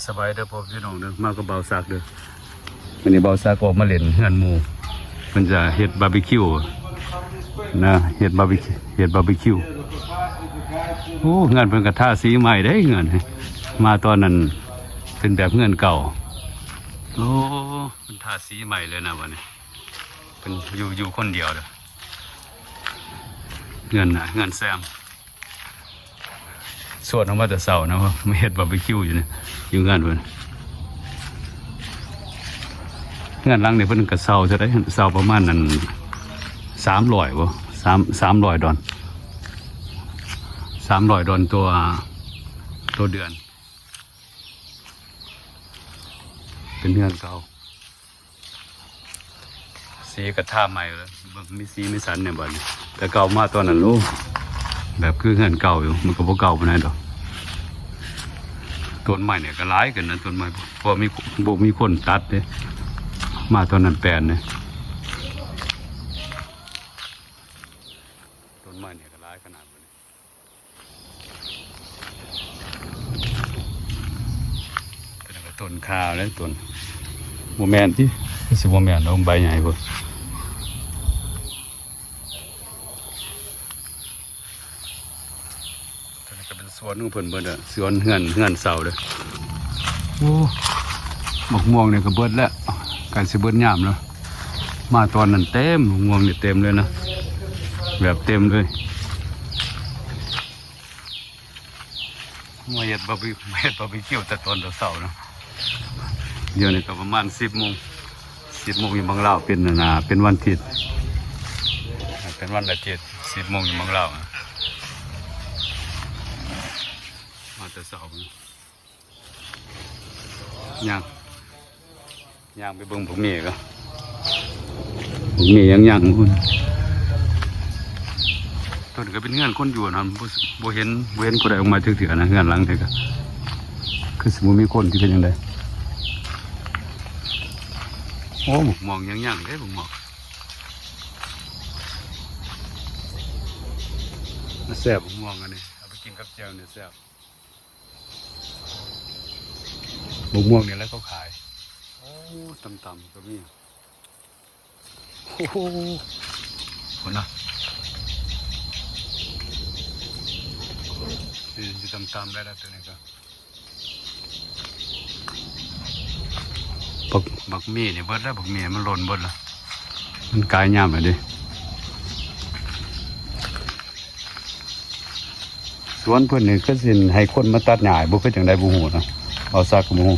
ສະບາຍເດີພໍ່ພີ່ນ້ອງເດີ ມາກັບບ່າວສັກເດີ. ມື້ນີ້ບ່າວສັກອອກມາຫຼິ້ນເຮືອນໝູ່ ເພິ່ນຈະເຮັດບາບີຄິວນະ ເຮັດບາບີ ເຮັດບາບີຄິວ. ໂອ້ ເຮືອນເພິ່ນກໍທາສີໃໝ່ເດ້ ເຮືອນ ມາຕອນນັ້ນເປັນແບບເຮືອນເກົ່າ. ໂອ້ ເພິ່ນທາສີໃໝ່ເລີຍນະບັດນີ້ ເພິ່ນຢູ່ ຢູ່ຄົນດຽວເດີ ເຮືອນນະ ເຮືອນແຊມ. ຊວນອອກມາແຕ່ເຊົ້ານະ ມາເຮັດບາບີຄິວຢູ່ນີ້ ຢູ່ເຮືອນເພິ່ນ. ເຮືອນຫຼັງນີ້ເພິ່ນກໍເຊົ່າເທົ່າໃດ ເຊົ່າປະມານນັ້ນ ສາມຮ້ອຍບໍ່ ສາມ ສາມຮ້ອຍດອນ ສາມຮ້ອຍດອນຕໍ່ ຕໍ່ເດືອນ. ເປັນເຮືອນເກົ່າ ສີກໍທາໃໝ່ເລີຍ ເບິ່ງມີສີມີສັນແດ່ບັດນີ້. ແຕ່ເກົ່າມາຕອນນັ້ນ ໂອ້ ແບບຄືເຮືອນເກົ່າຢູ່ ມັນກໍບໍ່ເກົ່າປານໃດດອກ. ຕົ້ນໄມ້ນີ້ກໍຫຼາຍຂຶ້ນນະ ຕົ້ນໄມ້ ເພາະມີ ບໍ່ມີຄົນຕັດເດ້ ມາຕອນນັ້ນແປນເດ້. ຕົ້ນໄມ້ນີ້ກໍຫຼາຍຂະໜາດ ຕົວນີ້ກໍຕົ້ນຂ່າເດ້ ຕົ້ນ ບໍ່ແມ່ນຕິ ຄືຊິບໍ່ແມ່ນດອກ ໃບໃຫຍ່ພຸ້ນ. ຕົວນີ້ກໍເປັນສວນຂອງເພິ່ນເບິດເດີ ສວນເຮືອນ ເຮືອນເຊົ່າເດີ. ໂອ້ ໝາກມ່ວງນີ້ກໍເບິດແລ້ວ ໃກ້ຊິເບິດຍາມແລ້ວ. ມາຕອນນັ້ນເຕັມ ໝາກມ່ວງນີ້ເຕັມເລີຍນະ ແບບເຕັມເລີຍ. ມາເຮັດບາບີ ມາເຮັດບາບີຄິວແຕ່ຕອນເຊົ້າໆນະ. ດຽວນີ້ກໍປະມານສິບໂມງ ສິບໂມງຢູ່ເມືອງລາວ ເປັນອັນນາ ເປັນວັນທິດ ເປັນວັນອາທິດ ສິບໂມງຢູ່ເມືອງລາວ. ມາແຕ່ເຊົ້າ ຍ່າງ ຍ່າງໄປເບິ່ງບັກເມກະ ບັກເມຍັງຍັງພຸ້ນ. ຕົວນີ້ກໍເປັນເຮືອນຄົນຢູ່ນະ ບໍ່ ບໍ່ເຫັນ ບໍ່ເຫັນຜູ້ໃດອອກມາຈັກເທື່ອນະ ເຮືອນຫຼັງນີ້ກະຄືຊິບໍ່ມີຄົນ ຊິເປັນຈັ່ງໃດ. ໂອ້ ບັກມ່ວງຍັງຍັງເດ້ ບັກມ່ວງ ແຊບບັກມ່ວງອັນນີ້ ເອົາໄປກິນກັບແຈ່ວນີ້ແຊບ. ບັກມ່ວງນີ້ແຫຼະເຂົາຂາຍ. ໂອ້ ຕ່ຳໆກໍມີ. ໂອ້ໂຫ ພຸ້ນນະ ຊິຕ່ຳໆໄດ້ລະ ຕົວນີ້ກໍ ບັກ ບັກເມນີ້ເບິດແລ້ວ ບັກເມມັນຫຼົ່ນເບິດລະ ມັນກາຍຍາມແລ້ວເດ້. ສວນເພິ່ນນີ້ຄືຊິໃຫ້ຄົນມາຕັດຫຍ້າ ບໍ່ຄືຈັ່ງໃດບໍ່ຮູ້ນະ ເວົ້າຊະກໍບໍ່ຮູ້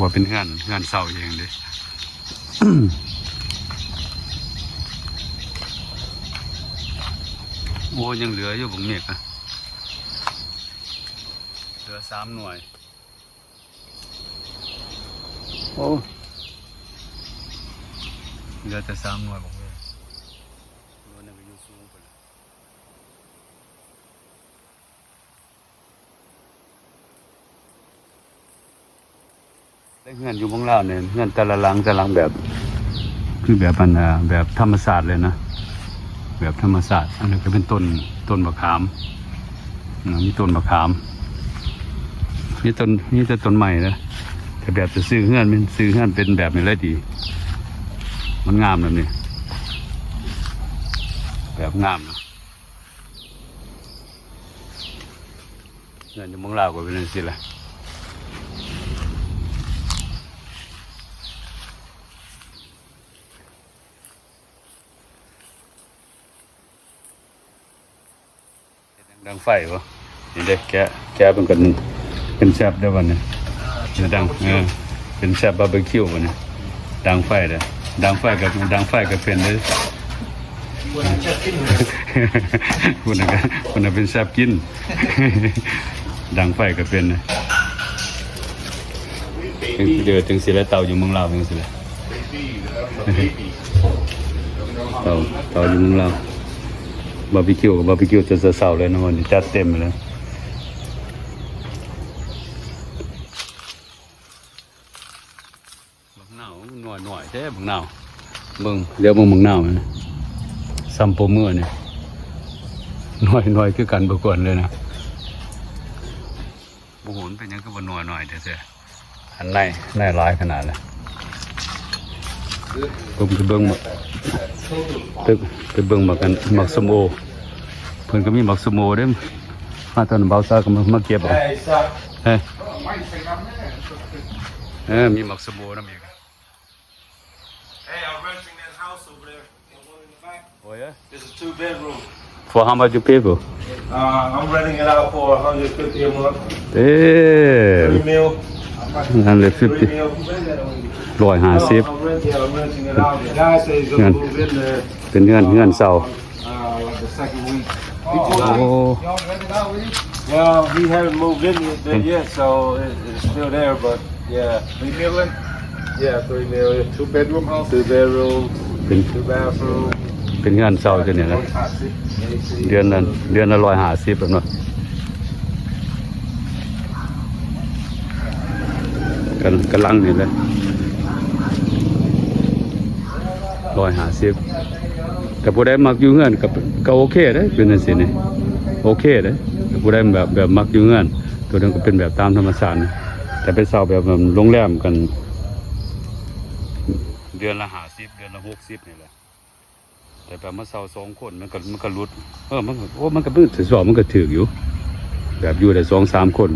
ວ່າເປັນເຮືອນ ເຮືອນເຊົ່າເອງເດ້. ໂອ້ ຍັງເຫຼືອຢູ່ບັກເມກນະ ເຫຼືອສາມໜ່ວຍ. ໂອ້ ເຫຼືອແຕ່ສາມໜ່ວຍບັກເມກ ໜ່ວຍໜຶ່ງກໍຢູ່ສູງພຸ້ນແຫຼະ. ເຮືອນຢູ່ເມືອງລາວນີ້ ເຮືອນແຕ່ລະຫຼັງ ແຕ່ລະຫຼັງແບບ ຄືແບບອັນ ອ່າ ແບບທຳມະຊາດເລີຍນະ ແບບທຳມະຊາດ. ອັນນີ້ກໍເປັນຕົ້ນ ຕົ້ນບັກຂາມນະ ມີຕົ້ນບັກຂາມ ມີຕົ້ນ ມີແຕ່ຕົ້ນໄມ້ເດ້. ແຕ່ແບບຈະຊື້ເຮືອນ ແມ່ນຊື້ເຮືອນເປັນແບບນີ້ແຫຼະດີ ມັນງາມແບບນີ້ ແບບງາມນະ. ເຮືອນຢູ່ເມືອງລາວກໍເປັນຈັ່ງຊີ້ແຫຼະ. ເຮັດຫຍັງດັງໄຟບໍ່? ນີ້ເດ້ ແກະ ແກະເບິ່ງກ່ອນ ເປັນແຊັບເດ້ບັດນີ້ ດັງ ເອີ ເປັນແຊັບບາບີຄິວບັດນີ້. ດັງໄຟເດ້ ດັງໄຟກໍ ດັງໄຟກໍເປັນເດ້. ພຸ້ນນະ ພຸ້ນນະເປັນແຊັບກິນ ດັງໄຟກໍເປັນເດ້. ເດີ ຈັ່ງຊີ້ແຫຼະ ເຕົາຢູ່ເມືອງລາວຈັ່ງຊີ້ແຫຼະ ເຕົາ ເຕົາຢູ່ເມືອງລາວ. ບາບີຄິວກໍບາບີຄິວແຕ່ເຊົ້າເລີຍເນາະ ວັນນີ້ຈັດເຕັມເລີຍ. ບັກນາວນ້ອຍໆແທ້ບັກນາວ ເບິ່ງ ຫຼຽວເບິ່ງບັກນາວນະ ສ່ຳໂປ້ມືນີ້ ນ້ອຍໆຄືກັນບໍ່ກວນເລີຍນະ. ບໍ່ຮູ້ມັນເປັນຫຍັງຄືວ່າໜ່ວຍໜ້ອຍແທ້ໆ. ອັນໃນ ໃນຫຼາຍຂະໜາດລະ. ເບິ່ງ ໄປເບິ່ງໝາກ ໄປ ໄປເບິ່ງໝາກ ອັນ ໝາກສົ້ມໂອ. ເພິ່ນກໍມີໝາກສົ້ມໂອເດ້. ມາຕອນບ່າວຊາກໍມາ ມາເກັບເອົາ. ເອີ ເອີ ມີໝາກສົ້ມໂອນຳອີກ. Hey, I'm renting that house over there. The one in the back. Oh, yeah? It's a two bedroom. For how much you pay for? Uh, I'm renting it out for a hundred fifty a month. Damn. Three mil. Hundred fifty. Three mil. ຮ້ອຍຫ້າສິບ. No, I'm renting, yeah, I'm renting it out. The guy says he's gonna move in there. ເປັນເຮືອນ ເຮືອນເຊົ່າ. Uh, like the second week. Oh. Before we, y'all rent it out already? Well, he haven't moved in yet, there yet, so it, it's still there, but yeah. Three million? Yeah, three million. Two bedroom house? Two bedroom, ເປັນ two bathroom. ເປັນເຮືອນເຊົ່າຢູ່ນີ້ແຫຼະ. ຮ້ອຍຫ້າສິບ ເອຊີ ເດືອນລະ ເດືອນລະຮ້ອຍຫ້າສິບແມ່ນບໍ່? ກຳ ກຳລັງນີ້ແຫຼະ ຮ້ອຍຫ້າສິບ. ຖ້າຜູ້ໃດມັກຢູ່ເຮືອນກໍ ກໍໂອເຄເດ້ ເປັນຈັ່ງຊີ້ນີ້ ໂອເຄເດ້. ຖ້າຜູ້ໃດແບບ ແບບມັກຢູ່ເຮືອນ ໂຕນັ້ນກໍເປັນແບບຕາມທຳມະຊາດນະ. ແຕ່ໄປເຊົ່າແບບໂຮງແຮມກັນ ເດືອນລະຫ້າສິບ ເດືອນລະຫົກສິບນີ້ແຫຼະ. ແຕ່ແບບມາເຊົ່າສອງຄົນ ມັນກໍ ມັນກໍຫຼຸດ ເອີ ມັນກໍ ໂອ້ ມັນກໍ ມັນກໍຖືກຢູ່ ແບບຢູ່ໄດ້ສອງສາມຄົນ.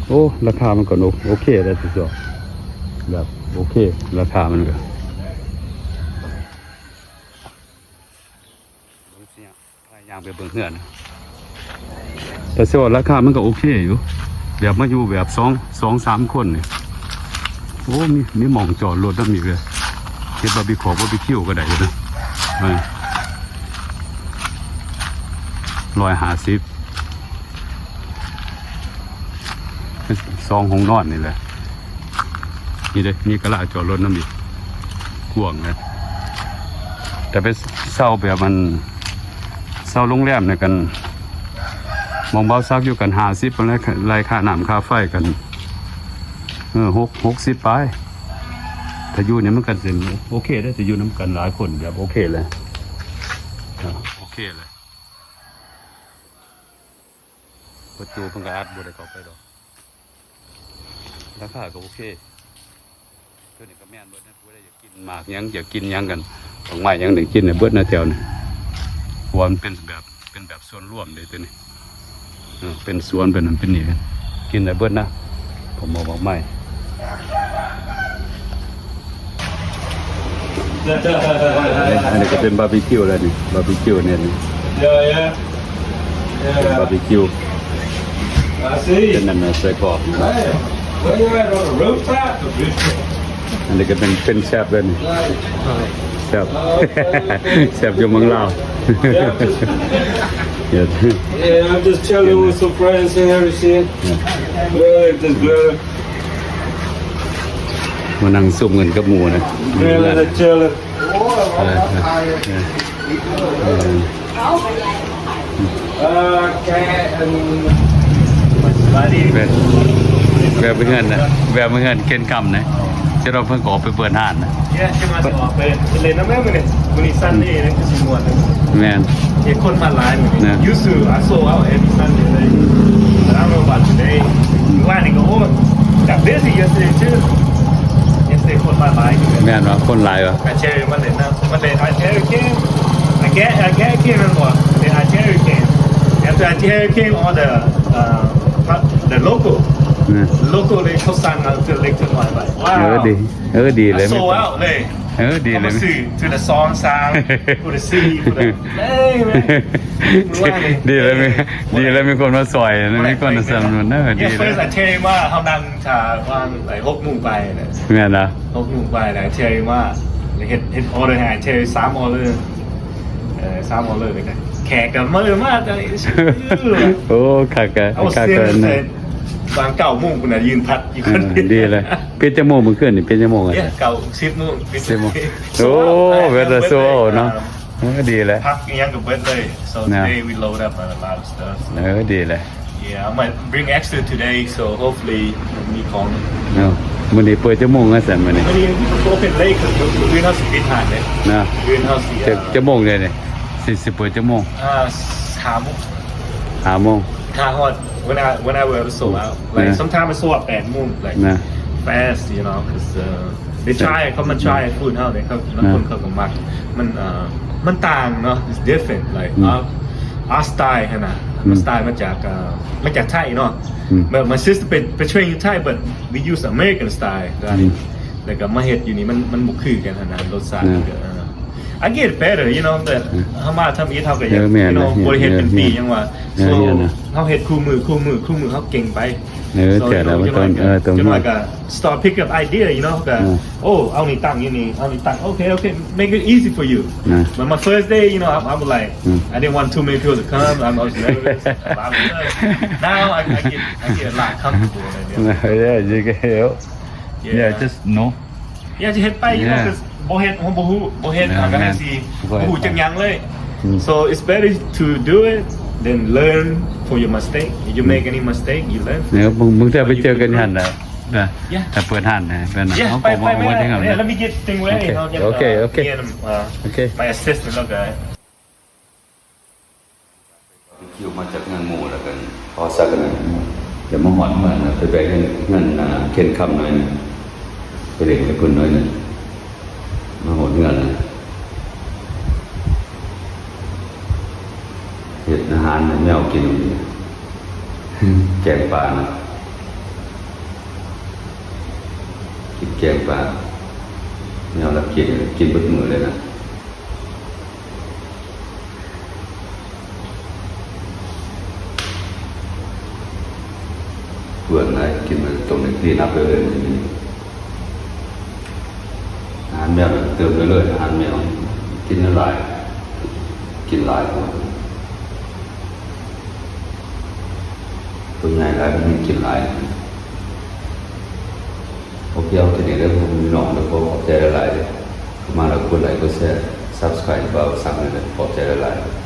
ໂອ້ ລາຄາມັນກໍໂອ ໂອເຄແລ້ວ ຖືກຕ້ອງ ແບບໂອເຄ ລາຄາມັນກໍ ພາຍາມໄປເບິ່ງເຮືອນ ແຕ່ຊິວ່າລາຄາມັນກໍໂອເຄຢູ່ ແບບມາຢູ່ແບບສອງ ສອງສາມຄົນນີ້. ໂອ້ ມີ ມີໝ່ອງຈອດລົດນຳອີກເດ້. ເຮັດບາບີຄິວ ບາບີຄິວກໍໄດ້ຢູ່ນະ. ເອີ ຮ້ອຍຫ້າສິບ ສອງຫ້ອງນອນນີ້ແຫຼະ. ນີ້ເດ້ ມີກາລາຈອດລົດນຳອີກ ກວ້າງເດ້. ແຕ່ໄປເຊົ່າແບບມັນ ເຊົ່າໂຮງແຮມນີ້ກັນ ໝ່ອງບ່າວສັກຢູ່ກັນຫ້າສິບ ແລ້ວໄລ່ຄ່ານ້ຳຄ່າໄຟກັນ ເອີ ຫົກ ຫົກສິບປາຍ. ຖ້າຢູ່ນີ້ມັນກໍເປັນໂອເຄເດ້ ຖ້າຢູ່ນຳກັນຫຼາຍຄົນແບບໂອເຄເລີຍ ເອີ ໂອເຄເລີຍ. ປະຕູເພິ່ນກໍອັດບໍ່ໄດ້ເຂົ້າໄປດອກ. ລາຄາກໍໂອເຄ ໂຕນີ້ກໍແມ່ນເບິດນະ. ຜູ້ໃດຢາກກິນໝາກຫຍັງ ຢາກກິນຫຍັງກັນ ດອກໄມ້ຫຍັງນີ້ກິນໄດ້ເບິດນະແຖວນີ້ ເພາະວ່າມັນເປັນແບບ ເປັນແບບສ່ວນລວມເດ້ໂຕນີ້. ເອີ ເປັນສວນ ເປັນນັ້ນເປັນນີ້ ກິນໄດ້ເບິດນະ ຜົມເອົາໝາກໄມ້. ອັນນີ້ກໍເປັນບາບີຄິວແລ້ວນີ້ ບາບີຄິວແນວນີ້ Yeah, yeah. ເປັນບາບີຄິວ I see. ເປັນນັ້ນນະ ໄສ້ກອກ. Hey, where you at, on the rooftop? ອັນນີ້ກໍເປັນ ເປັນແຊັບເລີຍນີ້ Nice. ແຊັບ Oh, okay, okay. ແຊັບຢູ່ເມືອງລາວ Yeah, just, yeah, I'm just chilling with some friends here and shit. Yeah, just good. ມານັ່ງຊຸມກັນກັບໝູ່ນະ Really chilling. ເອີ ເອີ ເອີ ແວ່ ແວ່ໄປເຮືອນນະ ແວ່ໄປເຮືອນເຄນຄຳນະ ຈະລອງເພິ່ນກໍອອກໄປເປີດຮ້ານນະ. ເອີ ຊິມາ ຊິອອກໄປເລ່ນນຳແມ່ມື້ນີ້ ມື້ນີ້ຊັນເດນະ ຄືຊິມ່ວນ. ແມ່ນ ເຫັນຄົນມາຫຼາຍມື້ນີ້ Usually I sold out every Sunday, but I don't know about today. ມື້ວານນີ້ກໍ ໂອ້ got busy yesterday too. Yesterday ຄົນມາຫຼາຍ. ແມ່ນວ່າຄົນຫຼາຍວ່າ Artillery ມາເຫຼັ້ນນະ But the Artillery came. I can't, I can't came anymore. The Artillery came. After Artillery came, all the, uh, the local, ແມ່ນ local ເລີຍ ເຂົາສັ່ງເອົາເທື່ອເລັກເທື່ອນ້ອຍໄປ. ເອີ Wow. ດີ ເອີ ດີເລີຍ I sold out ເລີຍ. ເອີ ດີເລີຍ ເຂົາມາຊື້ເທື່ອລະສອງສາມ ຜູ້ລະສີ່ ຜູ້ລະ ເອີ ດີເລີຍ ມີ ດີເລີຍ ມີຄົນມາຊ່ອຍ ມີຄົນມາສະໜັບສະໜູນເດີ. ດີເລີຍ First Artillery ມາ ເຮົານັ່ງຖ້າປະມານ ແບບ ຫົກໂມງປາຍນະ. ແມ່ນລະ ຫົກໂມງປາຍແລ້ວ Artillery ມາ ເຮັດ ເຮັດ order ໃຫ້ Artillery ສາມ order ເອີ ສາມ order ເລີຍ. ແຂກກໍມາ ມາແຕ່ ໂອ້ ຄັກກະ I was ຄັກກະ sitting there ປະມານເກົ້າໂມງພຸ້ນນະ ຢືນພັກຢູ່ຄົນດຽວ. ເອີ ດີເລີຍ. ປິດຈັກໂມງມື້ຄືນນີ້? ປິດຈັກໂມງອະ? ເກົ້າ ສິບໂມງ ສິບໂມງ. ໂອ້ ເວລາໂຊເນາະ. ເອີ ດີແຫຼະ ພັກອີ່ຫຍັງກໍເບິດເລີຍ. So today we load up on a lot of stuff. ເອີ ດີແຫຼະ. Yeah, I might bring extra today, so hopefully ມີຂອງ. ເນາະ ມື້ນີ້ເປີດຈັກໂມງຊັ້ນມື້ນີ້? ມື້ນີ້ open late ມື້ອື່ນເຮົາຊິປິດຮ້ານເດ້. ນະ ມື້ອື່ນເຮົາຊິ ຈັກ ຈັກໂມງເດນີ້? ຊິ ຊິເປີດຈັກໂມງ? ອ່າ ຫ້າໂມງ ຫ້າໂມງ. How hot? When I, whenever I was sold out, like, ນະ sometimes I sold out ແປດໂມງ like ນະ fast, you know, 'cause, uh, they try, ເຂົາມາ try food ເຮົາເດ້ ເຂົາ ບາງຄົນເຂົາກໍມັກ ມັນ ເອີ ມັນຕ່າງເນາະ it's different, like ອືມ our, our style ຫັ້ນນະ ອືມ ມັນ style ມາຈາກ ເອີ ມາຈາກໄທເນາະ ອືມ but my sister ໄປ ໄປ train ຢູ່ໄທ but we use American style ອືມ ແລ້ວກໍມາເຮັດຢູ່ນີ້ ມັນ ມັນບໍ່ຄືກັນຫັ້ນນະ ລົດຊາດ ເອີ ມັນກໍ ເອີ I get better, you know, ແຕ່ ເອີ ເຮົາມາທຳອິດເຮົາກໍຢາກ ເອີ ແມ່ນ you know ນະ ບໍ່ໄດ້ເຮັດເປັນປີຫຍັງວ່າ ເອີ so ແມ່ນນະ ເຮົາເຮັດຄູ່ມື້ ຄູ່ມື້ ຄູ່ມື້ ເຮົາເກັ່ງໄປ ເອີ so ແຕ່ລະ you know ມັນຕ້ອງ ເອີ ຕ້ອງ ຈັກໜ້ອຍກໍ start pick up idea, you know ກໍ ເອີ ໂອ້ ເອົານີ້ຕັ້ງຢູ່ນີ້ ເອົານີ້ຕັ້ງ ໂອເຄ ໂອເຄ make it easy for you ນະ but my first day, you know, I, I was like, ອືມ I didn't want too many people to come, I was nervous, I was nervous. Now I, I get, I get a lot comfortable, like, yeah. Yeah, you can help. Yeah, just know. ຢາກຈະເຮັດໄປຢູ່ yeah ເນາະ ຄືບໍ່ເຮັດ ບໍ່ຮູ້ ບໍ່ເຮັດ ເອີ ກໍແມ່ນ ກໍຈັ່ງຊິບໍ່ຮູ້ຈັກຫຍັງເລີຍ ອືມ so it's better to do it than learn from your mistake. If you make any mistake, you learn from it. ເອີ ບາງເທື່ອໄປເຈີກັນຢູ່ຫັ້ນນະ ນະ yeah ຖ້າເປີດຮ້ານນະ ເປັນ yeah ເຮົາກໍບໍ່ເອົາເງິນໃຫ້ເຂົາ let me get thing ready. ໂອເຄ ໂອເຄ ໂອເຄ my assistant ແລ້ວກໍ ຄິວມາຈາກເຮືອນໝູ່ ແລ້ວກໍພໍສັກກັນນະ ແລ້ວມາຮອດເຮືອນນະ ໄປແວ່ເຮືອນ ເຮືອນ ອ່າ ເຄນຄຳໜ້ອຍໜຶ່ງ ໄປຫຼິ້ນກັບເພິ່ນໜ້ອຍໜຶ່ງ ມາຮອດເຮືອນນະ ເຮັດອາຫານໃຫ້ແມວກິນ ແກງປານະ ກິນແກງປາ ແມວລະກິນ ກິນເບິດມື້ເລີຍນະ. ເປື້ອນຫຼາຍ ກິນມັນຕ້ອງໄດ້ clean up ເລື້ອຍໆ ອາຫານແມວເຕີມເລື້ອຍໆ ອາຫານແມວ ກິນຫຼາຍ ກິນຫຼາຍ ໂຕໃຫຍ່ຫຼາຍ ມັນກິນຫຼາຍ. ໂອເຄ ເອົາເທົ່ານີ້ເດີ ພໍ່ແມ່ພີ່ນ້ອງເດີ ຂໍຂອບໃຈຫຼາຍໆເດີ ເຂົ້າມາແລ້ວກົດໄລກົດແຊ subscribe ບ່າວສັກເດີ ຂອບໃຈຫຼາຍໆ.